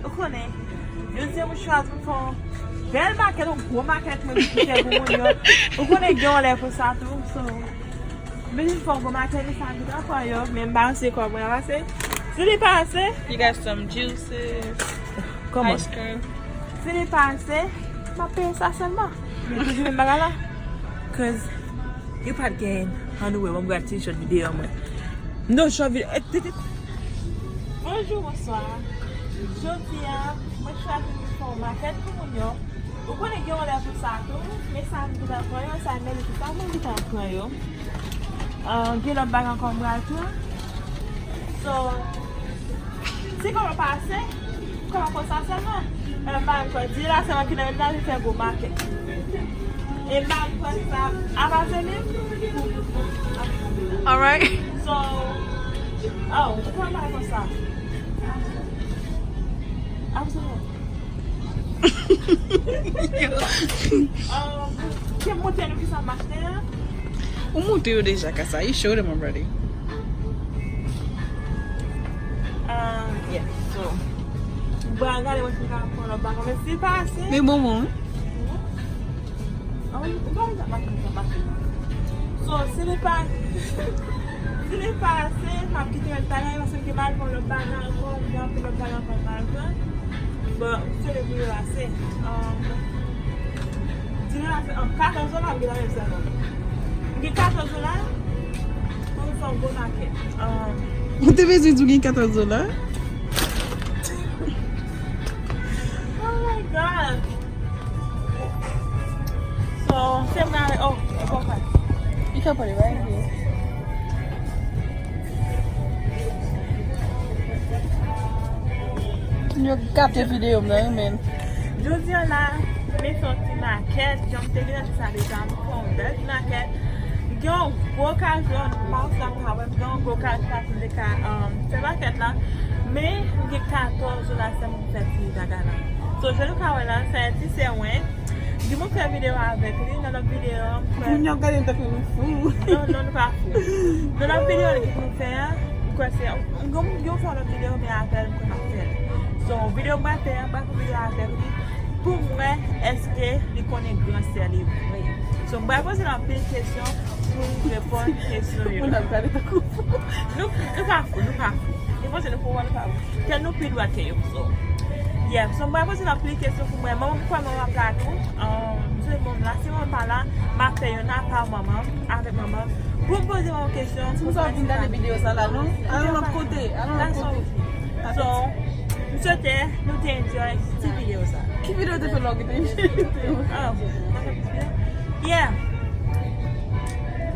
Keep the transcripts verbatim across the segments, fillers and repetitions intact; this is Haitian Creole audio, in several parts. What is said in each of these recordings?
Ou konnen, jodi a mwen chwazi pou m fè yon bèl makèt, yon gwo makèt mwen ki fè pou moun yo. Ou konnen gen yon lè pou sa tou, so. Mwen vin fè yon gwo makèt, li sa m vin pran yo, men m pa se kòb mwen ap ase. Si li pa ase, you got some juices, ice cream. Si li pa ase, m ap peye sa sèlman. Men toujou menm bagay la. Cause you probably can handle it. Mwen gad t-shirt videyo mwen. Non, short video. Bonjou, bonswa. Jodi a, mwen chwazi pou fè yon makèt pou moun yo. Ou konnen gen yon lè pou sa tou, men sa m gentan pran yo, sa men li ki pa mwen gentan pran yo. Ah, gen lòt bagay ankò m pral pran. So, si kòb la pase, kòb la konsa sèlman. Mwen pa kwè di la sèlman ki nan menm nan li fè gwo makèt. E m pa kwè sa ap pase menm. Alright. So, oh, ou pran bagay konsa. Absolutely. Um, ke m montre nou kisa m achte a? Ou montre yo deja, Kasa. You showed them already. Um, yeah, so. Bon, gade mwen si m ka pran lòt bagay, men si pa ase. Men bon, bon. Ah, ou pa wè sa pase, sa pase. So, si li pa, si li pa ase, m ap kite l talè, paske m gen mal pou lòt bagay ankò, m gen anpil lòt bagay ankò m mal pran. Bon, m swete pou yo ase. Um, di yo ase, um, katòz dola, m gen nan men m sèlman. M gen katòz dola pou m fè yon gwo makèt. Um, ou te bezwen di w gen katòz dola? Oh my God! So, se mwen, oh, e pa fè. Li ka pale, right? Yo gate videyo m nan, wi, men. Jodi a la, mwen fè yon ti makèt, jan m te gentan di sa deja, m fè yon bèl ti makèt. M gen yon gwo kazon, m pa konn si n ap ka wè, m gen yon gwo kazon, m te ka, um, fè makèt la. Men, m gen katòz dola sèlman pou fè ti bagay la. So, jan nou ka wè la, sa se ti sè mwen. Gen moun fè videyo avèk li, nan lòt videyo, m kwè. Moun yo ap gade m tankou nou fou. Non, non, nou pa fou. Nan lòt videyo li pou nou fè a, m kwè se, m gen, m gen fè lòt videyo, men avè l, m kwè m ap fè l. So, videyo m pral fè a, m pral fè videyo avèk li, pou m wè èske li konnen gran sè li vre. So, m pral poze l anpil kesyon pou l reponn kesyon yo. Moun ap gade tankou fou. Nou, nou pa fou, nou pa fou. Li panse nou fou, nou pa fou. Kè nou pi dwat ke yo. So, yeah. So, m pral poze l anpil kesyon pou mwen. Manman m, m kwè manman m ap la tou. Um, m swete manman m la. Si manman m pa la, m ap fè youn apa manman m, avèk manman m. Pou m poze manman m kesyon. Si m sa vin gade videyo sa la, non? Al yon lòt kote, al yon lòt kote. So, m swete nou te enjoy ti videyo sa. Ki videyo te fè lòt ki te enjoy? Ah, yeah.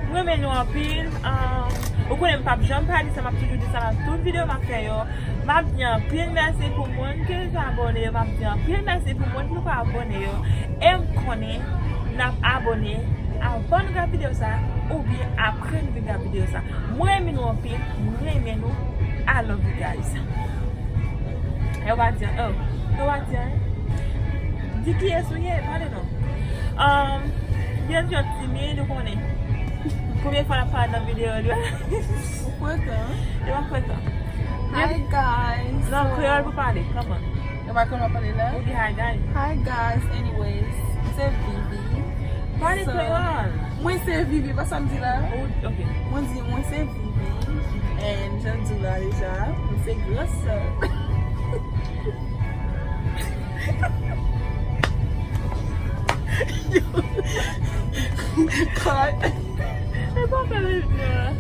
Mwen renmen nou anpil. Um, ou konnen m p ap janm pa di sa, m ap toujou di sa nan tout videyo m ap fè yo. M ap di anpil mèsi pou moun ki abòne yo, m ap di anpil mèsi pou moun ki poko abòne yo. E m konnen n ap abòne avan nou gade videyo sa, oubyen apre nou fin gade videyo sa. Mwen renmen nou anpil, mwen renmen nou. I love you guys. E w pa di anyen, oh, e w pa di anyen. Di kiyès ou ye, pale non. Um, Bianca timid, ou konnen. Premye fwa l ap parèt nan videyo li. Ou frekan. Li pa frekan. Hi guys. Non, kreyòl pou pale, kòman? E pa kreyòl pale la? Ou di hi guys. Hi guys, anyways, se Vivi. Pale kreyòl. Mwen se Vivi, pa sa m di la? Ou, ok. Mwen di, mwen se Vivi. And jan m di w la deja, mwen se gran sè. Yo. Cut. E pa fè videyo a.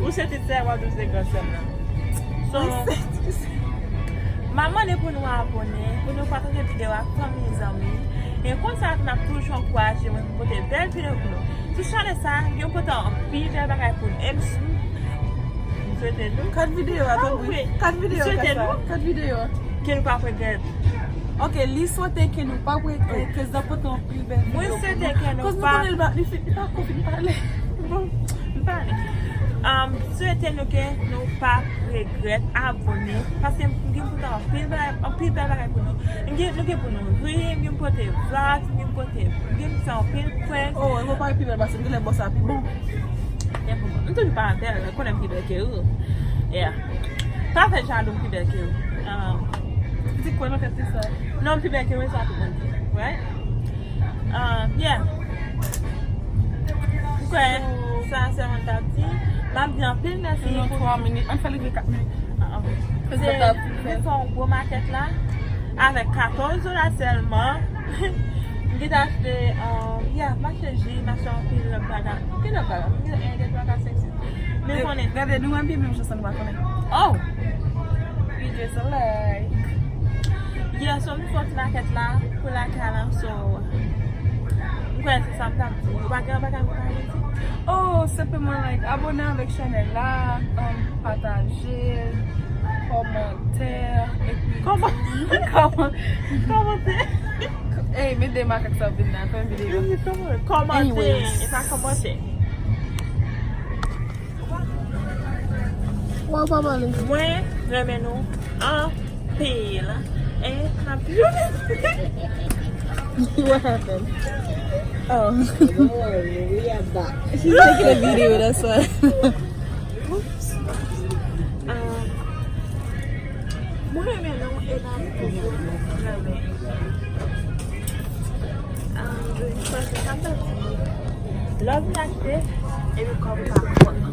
Ou se ti sè, w ap di w se gran sè m nan. So, m ap mande pou nou abòne, pou nou pataje videyo a ak fanmi, zanmi. E konsa, n ap toujou ankouraje mwen pou pote bèl videyo pou nou. Sou chanèl sa, gen pote anpil bèl bagay pou nou. E m, m swete nou. Kat videyo a, tanpri. Kat videyo a, kat videyo a. Ke nou p ap regrèt. Ok, li swete ke nou p ap regrèt, ke zan pote anpil bèl videyo pou nou. Mwen swete ke nou p ap. Kòz nou konnen li pa, li fi-, li pa ko fin pale. Bon, m pale. Um, swete nou ke nou p ap regrèt abòne, paske m gen pote anpil bagay, anpil bèl bagay pou nou. M gen, nou gen pou nou ri, m gen pote vlogs, m gen pote, m gen fè anpil prank. Oh, e pa pi bèl pase m, genlè bò sa pi bon. M toujou pa bèl, ou konnen m pi bèl ke ou. Yeah. Pa fè jalou, m pi bèl ke ou. Ah. Kwè nan kantite sa. Non, pi bèl ke mwen sa tou konn di. Right? Uh, yeah. M kwè sa sèlman m t ap di. M ap di anpil mèsi. Nan twa minit. Ann fè l rive kat minit. Ah, ok. Se, m fè yon gwo makèt la avèk katòz dola sèlman. M gentan achte, um, yeah, m achte ji, m achte anpil lòt bagay. Ki lòt bagay? M gen, gen bagay sèksi. Men konnen. Gade, nou menm pi menm jan sa nou pa konnen. Oh! Video select. Yeah, so m soti makèt la pou lakay la, so m kwè se sa m t ap di. Ou pa gen bagay pou pale di? Oh, senpleman like, abone avèk chanèl la, um, pataje, kòmantè, epi kòman kòman kòmantè. Ey, met de makak sa vin nan fè videyo. Kòmantè, e pa kòmantè. Wè w pa pale. Mwen renmen nou anpil. E n ap toujou. What happened? Oh. Don't worry, we are back. She's taking a video, that's why. Oops. Um, mwen renmen nou e n ap toujou renmen. Um, paske sa m ta di, lè w vin achte, epi kòb ou pa pran.